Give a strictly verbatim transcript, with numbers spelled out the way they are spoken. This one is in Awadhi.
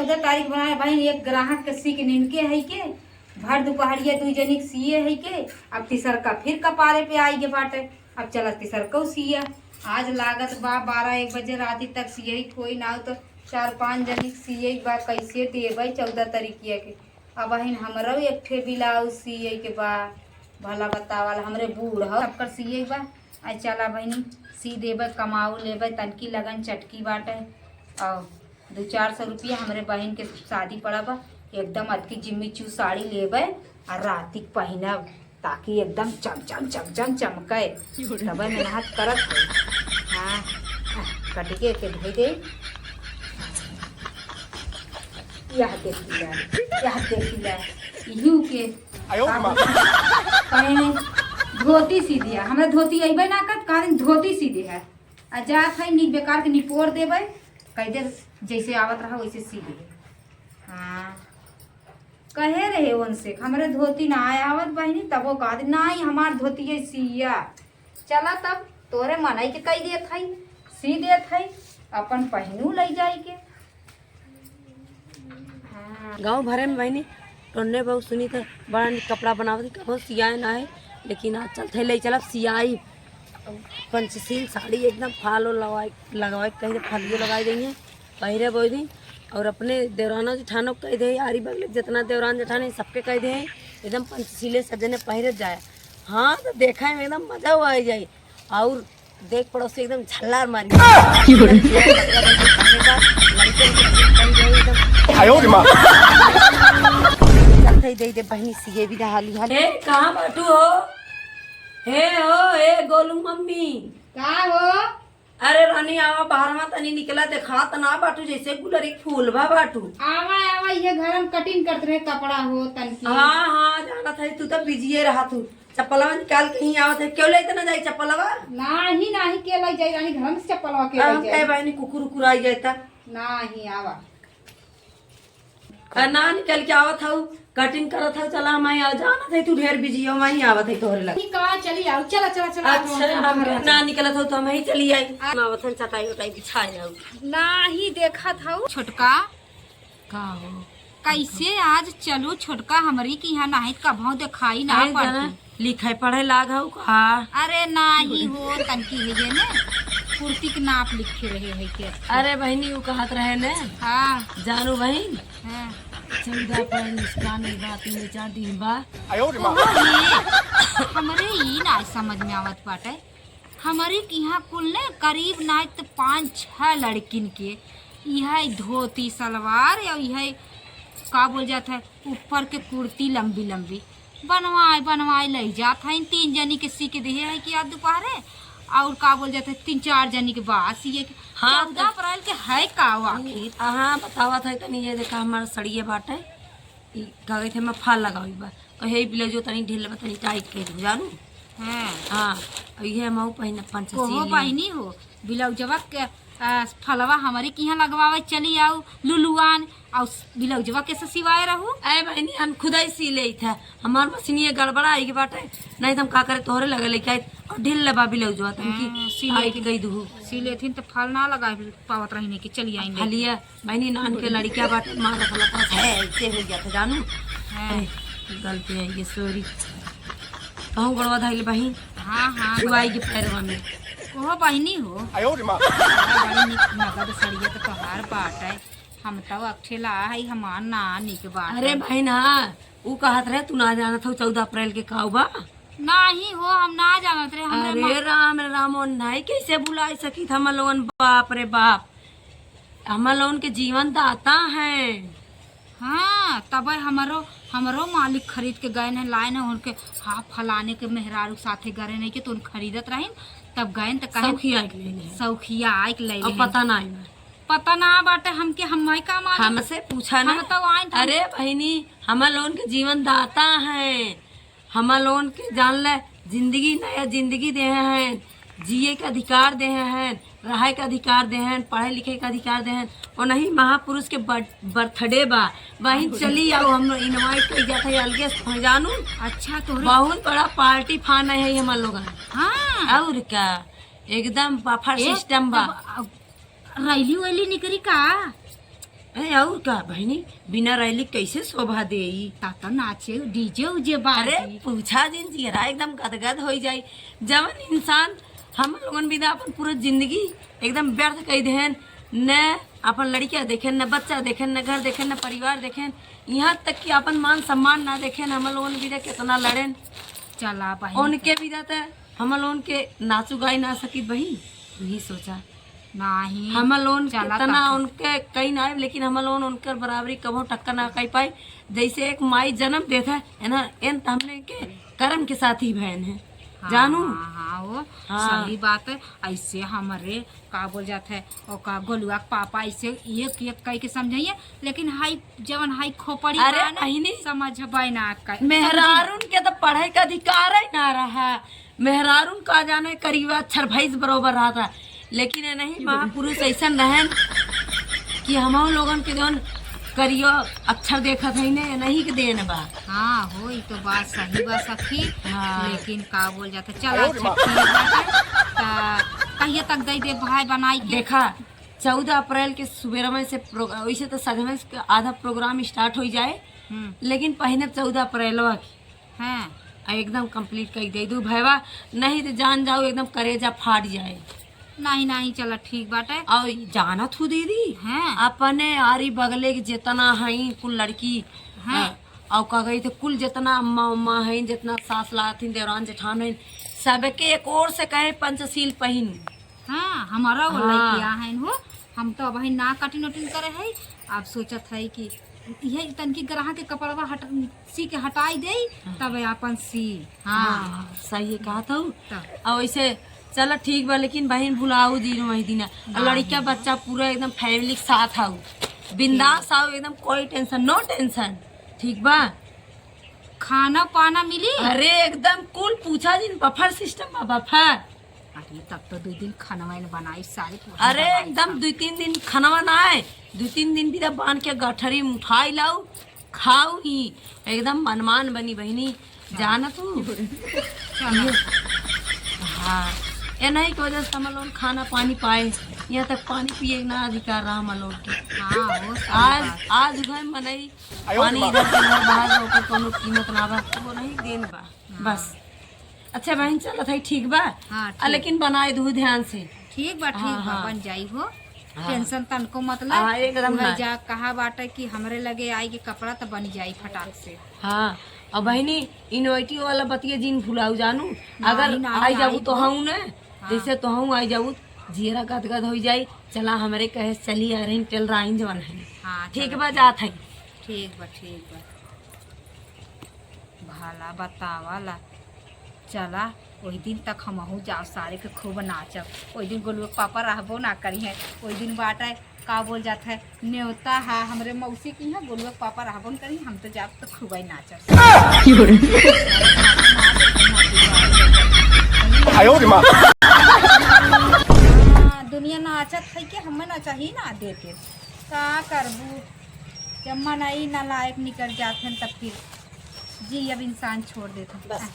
चौदह तारीख बनाए बहिन, एक ग्राहक के सी के निमके है के, भर दुपहरिया दुई जनी के सिए है के, अब तिसरका फिर कपारे पे आई के बाटे। अब चला तिसरकौ सिया। आज लागत बा बारह एक बजे राती तक सिए, कोई ना हो तो चार पाँच जनी के सिए बा, कैसे देबै चौदह तारीखिया के। अब बहिन हमरो एक ठे ब्लाउज सिए के बा, भला बतावल हमरे बूढ़ हो सबकर सिए बा। आ चला बहिनी सी देबै, कमाऊ लेबै, तनकी लगन चटकी बाटे। और दो चार सौ रुपया हमरे बहिन के शादी पड़ा बा, एकदम अतकी जिम्मी चू साड़ी लेबै आ राती के पहिनब, ताकि एकदम चम चम चम चम चमकै। तबै मेहनत करत है। हाँ, कटिके के धोई दे। यह देखी ला, यह देखी ला, इहू के आयो रे माँ। कहीं धोती सी दिया, हमरा धोती अइबे ना करत, कहा दिन धोती सी दे है। आ जात है नीक बेकार के निपोर देबै, कह दे जैसे आवत रहा वैसे सी दे। हाँ, कहे रहे उनसे हमरे धोती ना आए आवत बहिनी, तब वो कहा दिन, "नहीं, हमार धोती है सिया।" चला तब तोरे मनई के कही देत है, सी देत है, अपन पहिनू लई जाई के। हाँ। गाँव भरे में बहिनी टोन्ने बहू सुनी त बड़ा नीक कपड़ा बनावत, कबो सियाए ना है, लेकिन आज चलते ले चलब सियाई। पंचशील साड़ी एकदम फालो लगवाई, लगवाई कहीं फलियो लगाई देंगे, पहिरे बोई दिन। और अपने देवराना जेठानो कह दे, आरी बगले जितना देवरान जेठान है सबके कह दे, एकदम पंचशीले सब जने पहिरे जाए। हाँ, तो देखा है एकदम मजा हुआ आ जाए। और देख पड़ोसी एकदम झल्लार मारी। आयो रे माँ। चलते ही दे दे बहिनी सिए भी हाली हाली। ए, कहाँ बाटू हो? हे हो, ए गोलू मम्मी। का हो? अरे रानी, आवा बाहर में, तनी निकला, देखात ना बाटू, जैसे गुलरी के फूल भा बाटू। आवा, आवा, ये घर में cutting करत रहे कपड़ा हो तनकी। हाँ, हाँ, जानत है, तू तो बिजिए रहा तू। चप्पलवा निकाल के ही आवत है। क्यों लेते ना जाई चप्पलवा? नाही, नाही, के लई जाई रानी, घर में से चप्पलवा के हम लई कहे जाई? बहिनी कुकुर उकुर आई जाता। नाही, आवा। आ, ना निकल के आवत हऊ, cutting करत हऊ, चला हम आई, आ, जानत है तू ढेर बिजी हो, हम आई आवत है तोहरे लगे। ठीक बा, चली आऊ, चला, चला, चला, अच्छा, चला, हम चला, ना चला। निकलत हऊ तो हम ही चली आई। आ, हम आवत हन, चटाई उटाई बिछाए आऊ। नाही देखत हऊ छोटका। का हो? कैसे आज चलो छोटका हमरी के यहाँ, नाही त कभौ देखाई ना अरे पड़ती। जाना, लिखे पढ़े लाग हऊ का? अरे नाही हो, तनकी है ये ने, कुर्ती के नाप लिखे रहे है के। अरे बहिनी, उ कहत रहे ने। हाँ। जानू बहिन, हाँ। चौदह पर मुस्कान एक बात में चार दिन बा। आयो रे माँ। ओहो, ये हमरे ई ना समझ में आवत बाटे। हमरी के यहाँ कुल ने करीब नाय त पाँच छह लड़किन के इहै धोती सलवार या इहै का बोल जात है ऊपर के कुर्ती लंबी लंबी बनवाए बनवाए लई जात है। तीन जनी के सी के दिहे है कि आज दोपहरे और का बोल जात है तीन चार जनी के बाद सिए के। हाँ, चौदह अप्रैल के है का आखिर? हाँ, बतावत है तनी ये देखा हमार सड़िए बाटे। ई का कहत है, मैं फाल लगावी बा। कहे, "ई ब्लाउजो तनी ढील बा, तनी टाइट कर दो, जानू।" हाँ। हाँ, और ये हम आऊ पहिन, पंच कोहो सीले। पहिनी हो, ब्लाउजवा के, आ, फलवा हमरे के यहाँ लगवावे चली आऊ, लुलुआन, और ब्लाउजवा कैसे सिवाए रहू? ए बहिनी, हम खुदा ही सी लेत है, हमार मशीनिया गड़बड़ा आई के बाटे, नहीं तो हम का करे, तोहरे लगे लेके आई, और ढील बा ब्लाउजवा, तनकी हाँ, सी टाइट लेथिन, कर दू। सी लेथिन तो फल ना लगा पावत रही, नहीं कि चली आई लेके। फलिया बहिनी, नान के लड़किया बाटे, मार रखला पास है, ऐसे हो गया था, जानू। हाँ। अरे, गलती है ये, sorry। कहूँ गड़वा धइल बहिन। हाँ, हाँ, छुआई के पैरवा में। ओहो बहिनी हो। आयो रे माँ। बड़ा बड़ी निक नगद सड़िया तो तोहार बाटे। हम तो अकठे ला है, हमार ना निक बाटे। अरे बहिन, हाँ, उ कहत रहे, तू ना जानत हो चौदह अप्रैल के का बा? नाही हो, हम ना जानत रहे, हमरे अरे माँ राम रे राम, ओ नाही कैसे भुलाई सकित हम लोगन, बाप रे बाप। हमर लोगन के जीवन दाता हैं। हाँ, तबे हमरो, हमरो मालिक खरीद के गए हैं, लाए हैं उनके, हाँ, फलाने के मेहरारू के साथे गए नहीं के, तो उन खरीदत रहिन, तब गए तो कहे सौखिया आइक ले ले। सौखिया आइक ले अब ले। पता ना आई बा। पता ना बाटे हमके, हम नहीं का मालूम। हमसे पूछा ना। हम तो आइन तो अरे बहिनी, हमर लोगन के जीवन दाता हैं। हमर लोगन के जान ले, जिंदगी, नया जिंदगी देहे हैं, जिए के अधिकार देहे हैं, रहे के अधिकार देहे हैं, पढ़े लिखे के अधिकार देहे हैं। और नहीं महापुरुष के बर्थ-, birthday बा, वहीं चली आओ, हम invite कई जात है अलगे से, जानू। अच्छा, तोहरे बहुत बड़ा party fund है हमर लोगन। हाँ। और का, एकदम buffer ए, system बा। तब, अब रैली वैली निकली का? ए, और का बहिनी, बिना रैली कैसे शोभा देई? ता तो नाचे, डीजे उजे बाजी। अरे पूछा जिन, जियरा एकदम गदगद होई जाई। जवन इंसान हम लोगन बिना अपन पूरा जिंदगी एकदम व्यर्थ कई देहेन, न अपन लड़किया देखेन, न बच्चा देखेन, न घर देखेन, न परिवार देखेन, यहाँ तक कि अपन मान सम्मान ना देखेन। हम लोगन बिना कितना लड़ेन। चला बहिनी। उनके बिना त हम लोगन के नाचू गाई ना सकी बहिन, तू ही सोचा। नाही। हम लोगन चला कितना तब। उनके कई ना आए, लेकिन हम लोगन उनकर बराबरी कबो टक्कर ना कई पाई। जैसे एक माई जन्म देत है, है ना, एन त हमने के कर्म के साथ ही बहन है। हाँ, जानू? हाँ, हाँ, वो हाँ। सही बात है। ऐसे हमरे का बोल जात है, ओका गोलुआ के पापा ऐसे एक एक कई के समझाइए, लेकिन हाई जवन हाई खोपड़ी अरे बा ना, बहिनी, समझबे ना कर। मेहरारून के तो पढ़े का अधिकार ही ना रहा। मेहरारून का जाने करिया अक्षर भैंस बरोबर रहता, लेकिन ये नहीं, महापुरुष ऐसन रहन कि हम लोगन के जौन करियो अक्षर देखत है ने, नहीं के देन बा। हाँ हो, ई तो बात सही बा सखी। हाँ। लेकिन का बोल जाता, चला अच्छा ठीक बाटे। ता कहिए तक दे दे भाई बनाई के? देखा, चौदह अप्रैल के सुबेरा में से प्रो-, वैसे तो सजमस के आधा प्रोग्राम स्टार्ट हो जाए, हम्म। लेकिन पहले चौदह अप्रैलवा के हाँ। आ एकदम कंप्लीट कर दे दू भैया, नहीं तो जान जाओ एकदम करेजा फाट जाए। नहीं, नहीं, चला ठीक बाटे। और जानत हूँ दीदी, हाँ। अपने आरी बगले के जितना हैं कुल लड़की, हाँ। हाँ, और का कही थे कुल जितना अम्मा उम्मा हैं, जितना सास लाथिन, देवरान जेठान हैं, सबके एक ओर से कहे पंचशील पहिन। हाँ, हमारा वो हाँ। लड़किया हैं हो, हम तो अबही ना कटिंग उटिंग करे है। अब सोचत है कि यही तनकी ग्राहक के कपड़वा हट, सी के हटाई देई, हाँ। तब आपन सी। हाँ। हाँ, सही कहत हऊ। तब। और वैसे चलो ठीक बा, लेकिन बहिन भुलाऊ दिन वही दिन। और ना, लड़का ना। बच्चा पूरा एकदम फैमिली के साथ हऊ, बिंदास हऊ एकदम, कोई टेंशन, नो टेंशन। ठीक बा? खाना पाना मिली? अरे एकदम कुल पूछा जिन, बफर सिस्टम बा, बफर। अरे तब तो दू दिन खाना वाइन बनाई सारे पूरा अरे बनाई एकदम खाओ। दू तीन दिन खाना ना है, दू तीन दिन बिना बांध के गठरी में उठाई लाऊ, खाऊ ही, एकदम मनमान बनी बहिनी, हाँ। जाना तू। चलो। हाँ, ये नहीं की वजह से हम लोग खाना पानी पाए, यहाँ तक पानी पिए के ना अधिकार रहा हम लोग के। हाँ, वो सही आज, बात। आज उधर मनई आयो पानी रे बाप। इधर से उधर बाहर से ओकर कोनो कीमत ना बा, वो नहीं देन बा, हाँ। बस। अच्छा बहन, चलत है, ठीक बा? हाँ, आ, ठीक। लेकिन बनाए दू ध्यान से। ठीक बा, ठीक हाँ, बा, हाँ। बन जाई हो। हाँ। टेंशन तनको मत ला। हाँ, एकदम वही ना। जा, कहा बाटे कि हमरे लगे आई के कपड़ा त बन जाई फटाक से। हाँ, और बहिनी, इनोवेटिव वाला बतिया जिन भुलाऊ जानू। नहीं, अगर नहीं, आई जाबू आई तो हो। हूँ ना, हाँ। जैसे तो हूँ आई जाबू, जियरा गदगद हो जाई। चला, हमरे कहे चली आ रही, टेल रही जवन है। हाँ, ठीक चला, बा, ठीक। जात है। ठीक बा, ठीक बा। भला बतावा ला। चला, ओही दिन तक हमहू जाओ, सारे के खूब नाचब। ओही दिन गोलुआ के पापा रहबो ना करी हैं। ओही दिन बाटे, का बोल जात है, नेवता है हमरे मौसी की यहाँ, गोलुआ के पापा रहबो न करी, हम तो जाब तो खूब ही नाचब। आयो रे माँ। हाँ, दुनिया नाचत है कि हमें नचही ना देते। का करबू, जब मनई नालायक निकल जात हैं तब फिर जी अब इंसान छोड़ देत हैं। बस।